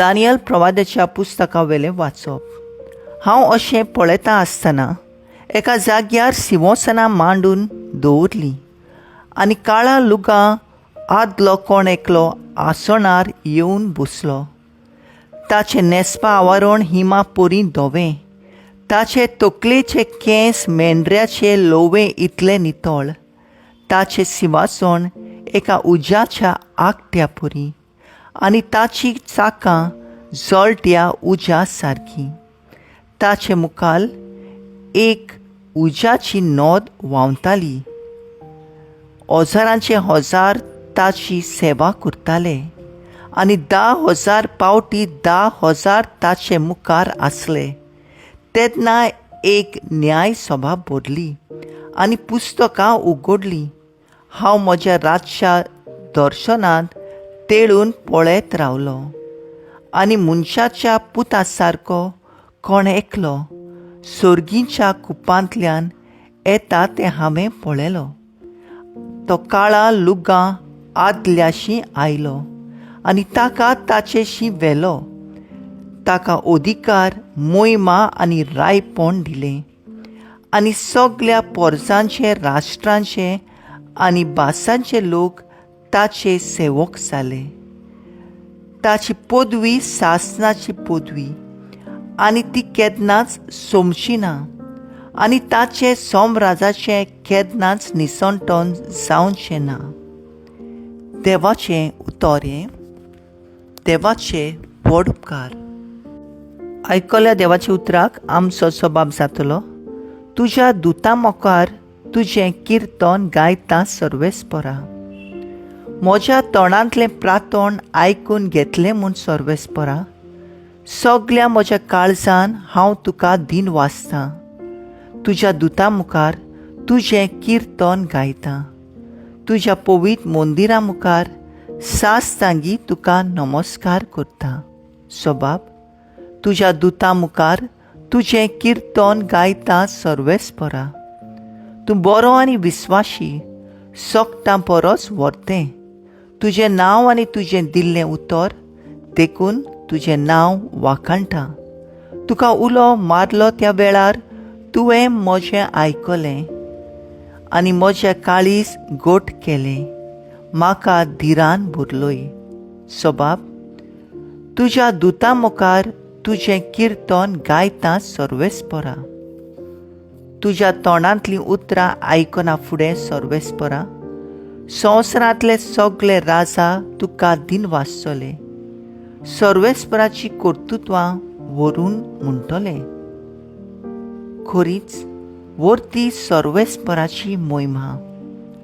Daniel प्रवादाच्या पुस्तका वेलें वाचप. हांव अशें पळयता आसतना एका जाग्यार सिंवासनां मांडून दवरलीं आनी काळा लुगां आदलो कोण एकलो आसणार येवन बसलो. ताचें न्हेसपा आवरण हिमा परी धवें, ताचे तकलेचे केंस मेंढऱ्याचे लोवे इतले नितळ. ताचें सिंवासन एका उज्याच्या आगट्या परी आनी ताची चाकां जळट्या उज्या सारकीं. ताचे मुखार एक उज्याची नद व्हांवताली. हजारांचे हजार ताची सेवा करताले आनी 10,000 पावटी 10,000 ताचे मुखार आसले. तेन्ना एक न्याय सभा भरली आनी पुस्तकां उगडलीं. हांव म्हज्या रातच्या दर्शनांत तेळून पळयत रावलो आनी मनशाच्या पुता सारको कोण एकलो सर्गीच्या कुपांतल्यान येता तें हांवें पळयलो. तो काळा लुगां आदल्याशी आयलो आनी ताका ताचेशी व्हेलो. ताका अधिकार, मोहिमा आनी रायपण दिलें आनी सगल्या पोरसांचे, राष्ट्रांचे आनी भासांचे लोक ताचे सेवक जाले. ताची पदवी सासनाची पदवी आनी ती केन्नाच सोंपची ना आनी ताचें सोमराजाचें केन्नाच निसणटन जावचें ना. देवाचें उतर हें. देवाचे व्हड उपकार. आयकल्या देवाच्या उतराक आमचो सबाब जातलो. तुज्या दुता मुखार तुजें किर्तन गायता सर्वेस्परा. म्हज्या तोंडांतलें प्रातोण आयकून घेतलें म्हूण सर्वेस्परा, सगल्या म्हज्या काळजान हांव तुका दिन वाचतां. तुज्या दुता मुखार तुजें किर्तन गायता. तुज्या पवित्र मंदिरा मुखार सासतांगी तुका नमस्कार करता. सबाब, तुज्या दुता मुखार तुजें किर्तन गायता सर्वेस्परा. तूं बरो आनी विस्वाशी, सगटां परस व्हरतें तुजें नांव आनी तुजें दिल्लें उतर, देखून तुजें नांव वाखाणटा. तुका उलो मारलो त्या वेळार तुवें म्हजें आयकलें आनी म्हजें काळीज गोट केलें, म्हाका धिरान भरलोय. सबाब, तुज्या दुता मुखार तुजें किर्तन गायता सर्वेस्परा. तुज्या तोंडांतलीं उतरां आयकना फुडें सर्वेस्परा, संवसारांतले सगळे राजा तुका दिन वाचतले, सर्वेस्पराची कर्तृत्वां व्हरून म्हणटले. खरीच वर्ती सर्वेस्पराची मोहिमा.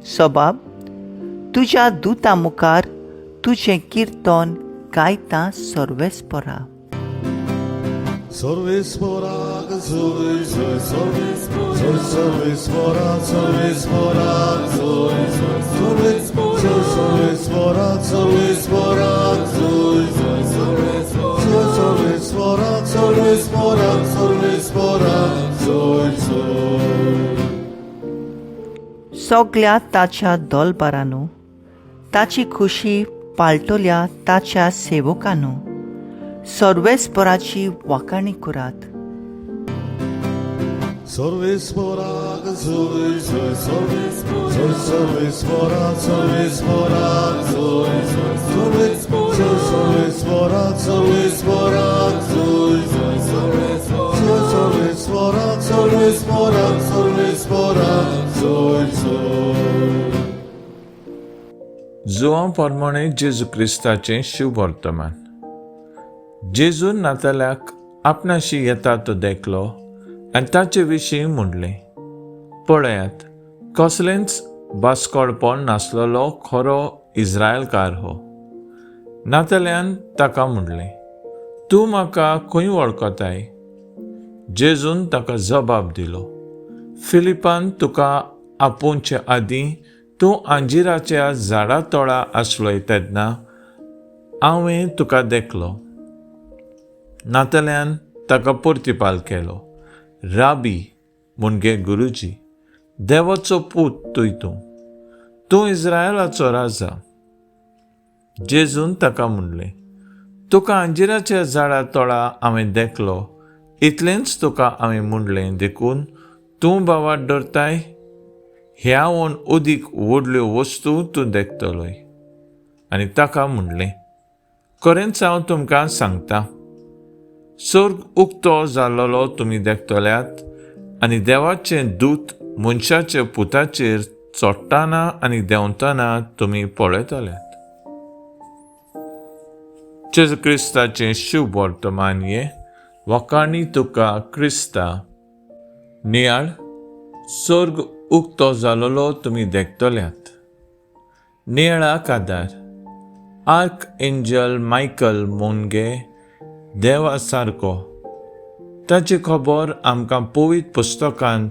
सबाब, तुज्या दुता मुखार तुजें कीर्तन गायता सर्वेस्परा. सर्वेस्पराक जय जय जय सर्वेस्परा, सर्वेस्पराक जय जय जय सर्वेस्परा, सर्वेस्पराक जय जय जय सर्वेस्परा, सर्वेस्पराक, सर्वेस्पराक जय जय. सगल्या ताच्या दलबारानो, ताची खुशी पाळटल्या ताच्या सेवकानो, सर्वेस्पराची वाखाणी करात. सर्वेस्पराक जय जय जय सर्वेस्परा, सर्वेस्पराक जय जय जय सर्वेस्परा, सर्वेस्पराक जय जय जय सर्वेस्परा, सर्वेस्पराक, सर्वेस्पराक जय जय. जुवां प्रमाणे जेजू क्रिस्ताचें शुभवर्तमान. जेजून नाताल्याक आपणाशी येता तो देखलो आनी ताचे विशीं म्हणलें, पळयात, कसलेंच बास्कोडपण नासलेलो खरो इस्रायलकार हो. नाताल्यान ताका म्हणलें, तूं म्हाका खंय वळखताय? जेजून ताका जबाब दिलो, फिलिपान तुका आपोवचे आदीं तूं अंजिराच्या झाडा तोळा आसलोय तेन्ना हांवें तुका देखलो. नातल्यान ताका प्रतिपाल केलो, राबी, म्हणजे गुरुजी, देवाचो पूत तुय तूं, तूं इस्रायलाचो राजा. जेजून ताका म्हणलें, तुका अंजिराच्या झाडा तोळा हांवें देखलो, इतलेंच तुका हांवें म्हणलें देखून तूं भावार्त दवरताय. ह्यावन अदीक व्हडल्यो वस्तू तूं देखतलोय. आनी ताका म्हणलें, खरेंच हांव तुमकां सांगता, सर्ग उक्तो जाल्लो तुमी देखतल्यात आनी देवाचें दूत मनशाच्या पुताचेर चडटाना आनी देंवतना तुमी पळयतल्यात. जेजू क्रिस्ताचें शुभ वर्तमान हें. वखाणी तुका क्रिस्ता. नियाळ, सर्ग उक्तो जाल्लो तुमी देखतल्यात. नियाळाक आदार आर्क एंजल मायकल मोनगे देवा सारको. ताची खबर आमकां पवित्र पुस्तकांत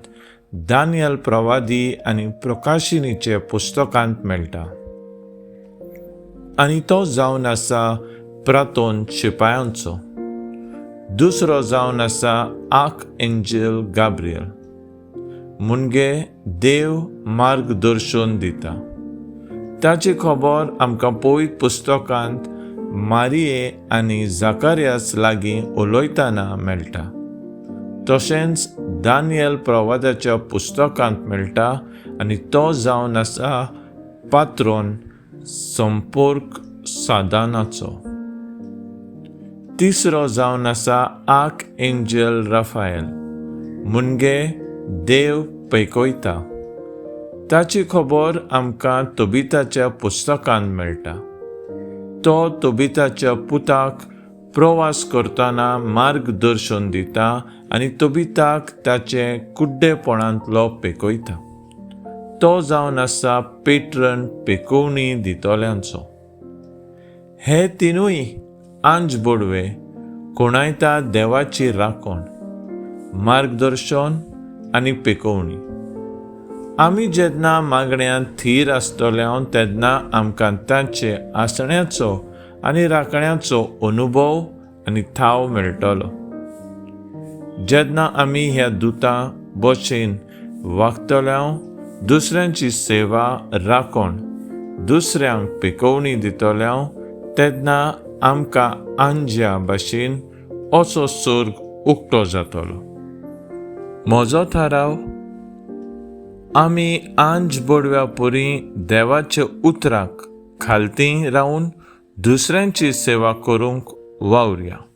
दानियल प्रवादी आनी प्रकाशिनीचे पुस्तकांत मेळटा आनी तो जावन आसा प्रातोन शिपायांचो. दुसरो जावन आसा आर्क एंजल गाब्रियल मुणगे देव मार्गदर्शन दिता. ताची खबर आमकां पवित्र पुस्तकांत मारिये आनी जाकारियास लागीं उलयतना मेळटा. तशेंच दानियल प्रवादाच्या पुस्तकांत मेळटा आनी तो जावन आसा पात्रोन संपर्क साधनाचो. तिसरो जावन आसा आर्क एंजल राफायल मुणगे देव पैकयता. ताची खबर आमकां तोबिताच्या पुस्तकांत मेळटा. तो तोबिताच्या पुताक प्रवास करतना मार्गदर्शन दिता आनी तोबिताक ताचे कुड्डेपणांतलो पेकयता. तो जावन आसा पेट्रन पेकोवणी दितल्यांचो. हे तिनूय आंज बोडवे कोणायता देवाची राखण, मार्गदर्शन आनी पेकोवणी. आमी जेन्ना मागण्यांत थीर आसतले तेन्ना आमकां तांचे आसण्याचो आनी राखण्याचो अनुभव आनी थाव मेळटलो. जेन्ना आमी ह्या दुतां भशेन वागतले, दुसऱ्यांची सेवा राखण, दुसऱ्यांक पिकोवणी दितले, तेन्ना आमकां आंज्या भाशेन असो सर्ग उक्तो जातलो. म्हजो थाराव, आमी आंज बोडव्या परी देवाच्या उतराक खालती रावन दुसऱ्यांची सेवा करूंक वावरया.